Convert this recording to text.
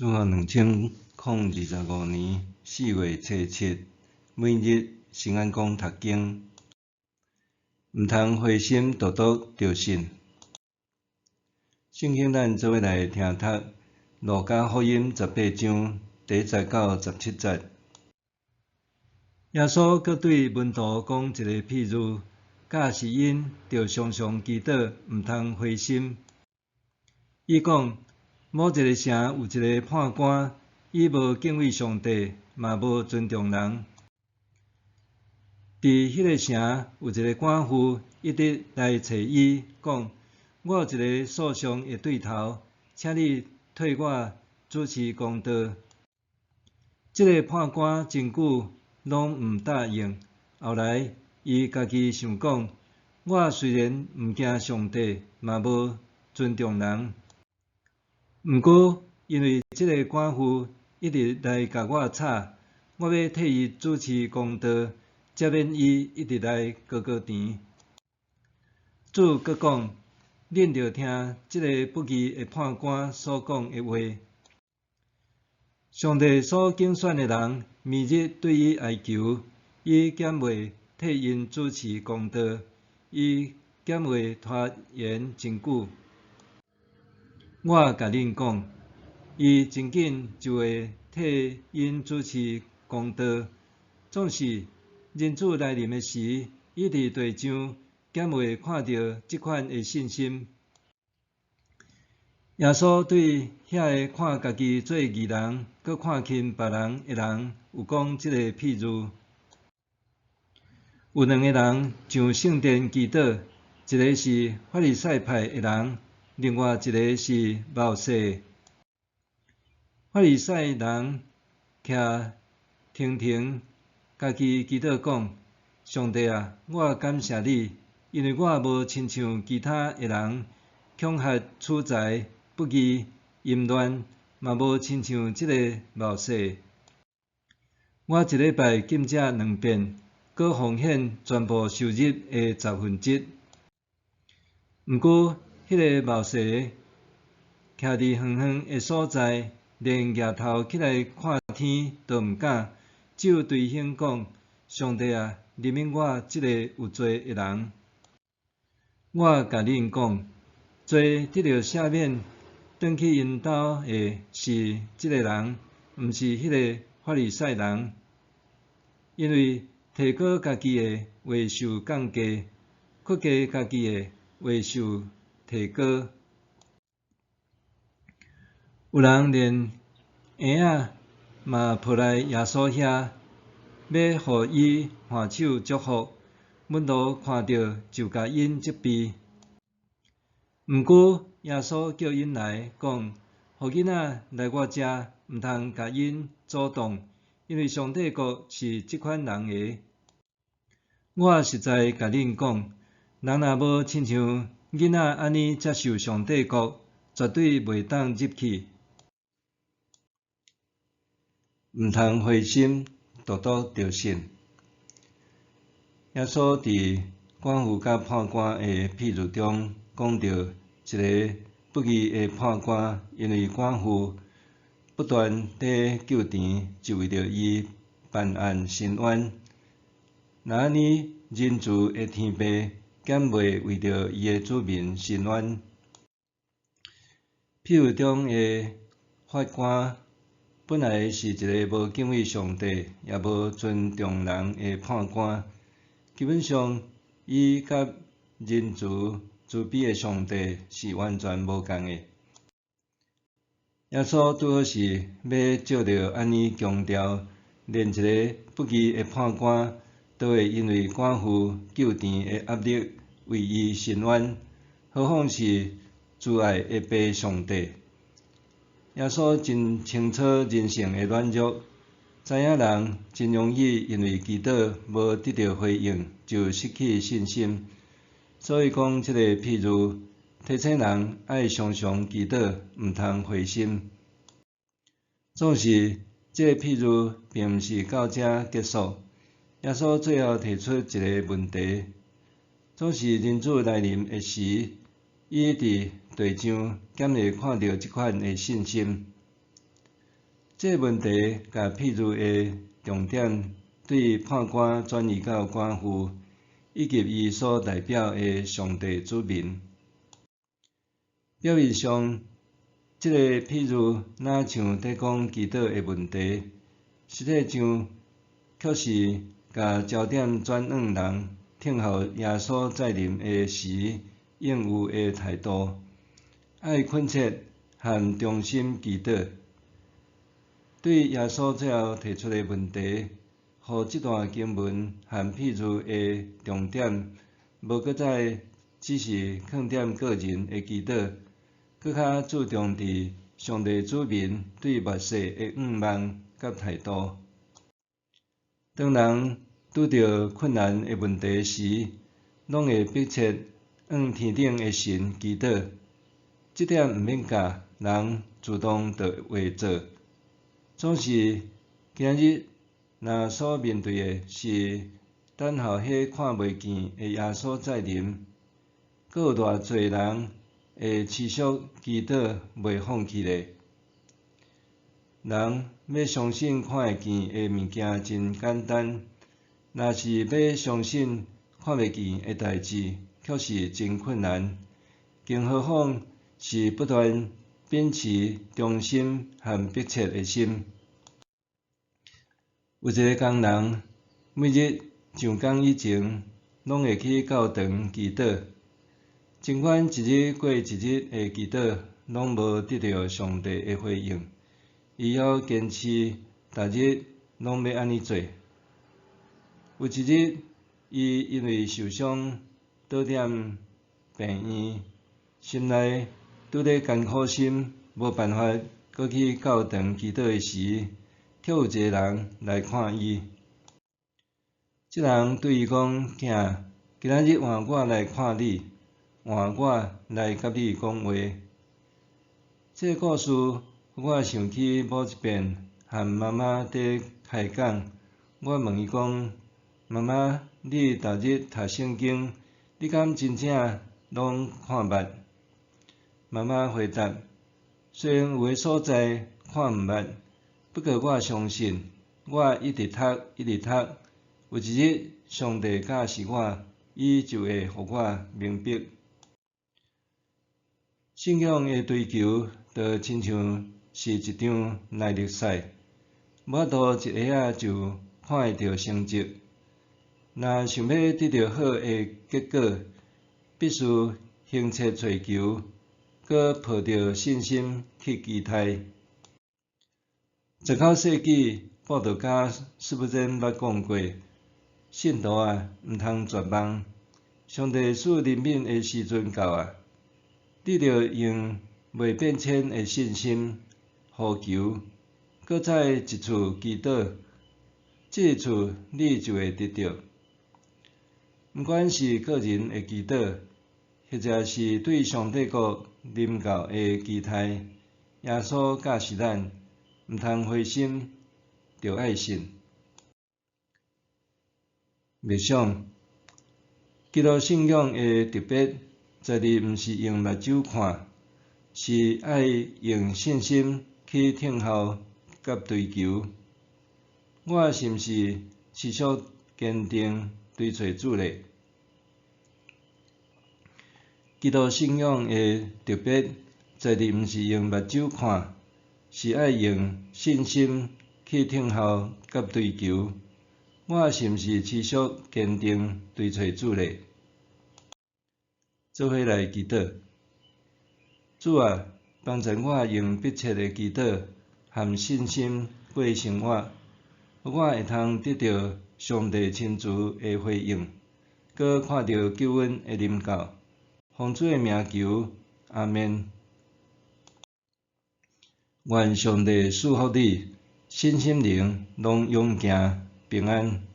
主後2025年4月初七，每日新安講讀經，毋通灰心，獨獨著信。聖經咱做伙來聽讀路加福音18章第1節到17節。耶穌閣對門徒講一个譬喻，教示𪜶著常常祈禱，毋通灰心。伊講：某一个城有一个判官，伊無敬畏上帝，嘛無尊重人。佇彼个城有一个寡婦，一直來揣伊，講：我有一个訴訟的對頭，請你替我主持公道。這个判官真久攏毋答應。後來，伊家己想講：我雖然毋驚上帝，嘛無尊重人。毋過，因為這个寡婦一直來共我吵，我欲替伊主持公道，才免伊一直來糊糊甜。主閣講：恁著聽這个不義的判官所講的話。上帝所揀選的人，暝日對伊哀求，伊敢袂替𪜶主持公道？伊敢會拖延真久？我共恁講，伊真緊就會替𪜶主持公道。總是人子來臨的時，伊佇地上敢會看著這款的信心？耶穌對遐个看家己做義人，閣看輕別人的人，有講這个譬喻：有兩个人上聖殿祈禱，一个是法利賽派的人，另外一个是謀稅。法利賽人徛停停，家己祈禱講：上帝啊，我感謝你，因為我無親像其他的人恐嚇取財、不義、淫亂，嘛無親像這个謀稅。我一禮拜禁食兩遍，閣奉獻全部收入的十分之一。毋過，彼个謀稅徛佇遠遠的所在，連舉頭起來看天都毋敢，只有捶胸講：上帝啊，憐憫我這个有罪的人。我共恁講，罪得著赦免，轉去𪜶兜的是這个人，毋是彼个法利賽人。因為提高家己的會受降低，屈低家己的會受提高。有人連嬰仔嘛抱來耶穌遐，欲予伊按手祝福。門徒看著就共𪜶責備。毋過耶穌叫𪜶來講：予囡仔來我遮，毋通共𪜶阻擋，因為上帝國是這款人的。我實在共恁講，人若無親像囡仔按呢接受上帝國，絕對袂當入去。毋通灰心，獨獨著信。耶穌佇寡婦佮判官的譬喻中，講著一个不義的判官，因為寡婦不斷佇糾纏，就為著伊辦案伸冤。若按呢，仁慈的天父敢袂為著伊的子民伸冤？譬喻中的法官本來是一个無敬畏上帝，也無尊重人的判官。基本上，伊佮仁慈慈悲的上帝是完全無仝的。耶穌拄好是欲藉著按呢強調，連一个不義的判官，都會因為寡婦糾纏的壓力為伊伸冤，何況是慈愛的父上帝？耶穌真清楚人性的軟弱，知影人真容易因為祈禱無得著回應就失去信心，所以講這个譬喻，提醒人愛常常祈禱，毋通灰心。總是，這个譬喻並毋是到這結束。耶穌最後提出一个問題：總是人子來臨的時，伊佇地上敢會看著這款的信心？這个問題共譬喻的重點對判官轉移到寡婦以及伊所代表的上帝子民。表面上，這个譬喻若像佇講祈禱的問題，實際上卻是共焦點轉向人等候耶穌再臨的時應有的態度，愛懇切和忠心祈禱。對耶穌最後提出的問題，予這段經文和譬喻的重點，無閣再只是囥佇個人的祈禱，閣較注重佇上帝子民對末世的向望佮態度。當人拄著困難的問題時，攏會迫切向天頂的神祈禱。這點毋免教，人自動就會做。總是今日若所面對的是等候彼看袂見的耶穌再臨，閣有偌濟人會持續祈禱袂放棄呢？人欲相信看會見的物件真簡單，若是欲相信看袂見的代誌，卻是真困難。更何況是不斷秉持忠心和迫切的心。有一个工人，每日上工以前，攏會去教堂祈禱。儘管一日過一日的祈禱，攏無得著上帝的回應，伊猶堅持逐日攏欲按呢做。有一日，伊因為受傷倒踮病院，心內拄咧艱苦心，無辦法閣去教堂祈禱的時，卻有一个人來看伊。這人對伊講：囝，今仔日換我來看你，換我來佮你講話。這个故事予我想起某一遍和媽媽佇開講，我問伊講：媽媽，你逐日讀聖經，你敢真正攏看捌？媽媽回答：雖然有的所在看毋捌，不過我相信，我一直讀，一直讀，有一日上帝教示我，伊就會予我明白。信仰的追求，就親像是一場耐力賽，無法度一下仔就看會著成績。若想欲得著好的結果，必須恆切追求，閣抱著信心去期待。19世紀，布道家司布真捌講過：信徒啊，毋通絕望，上帝賜憐憫的時陣到啊！你著用袂變遷的信心呼求，閣再一次祈禱，這一次你就會得著。毋管是個人的祈禱，或者是對上帝國臨到的期待，耶穌教示咱，毋通灰心，著愛信。默想，基督信仰的特別，在佇毋是用目睭看，是愛用信心去等候佮追求。我是毋是持續堅定追揣主咧？基督信仰的特別，在佇毋是用目睭看，是愛用信心去等候佮追求。我是毋是持續堅定追揣主咧？做伙來祈禱。主啊，幫助我用迫切的祈禱和信心過生活，予我會通得著上帝親自的回應，閣看著救恩的臨到。奉主的名求，阿們。願上帝賜福你，身心靈攏勇健平安。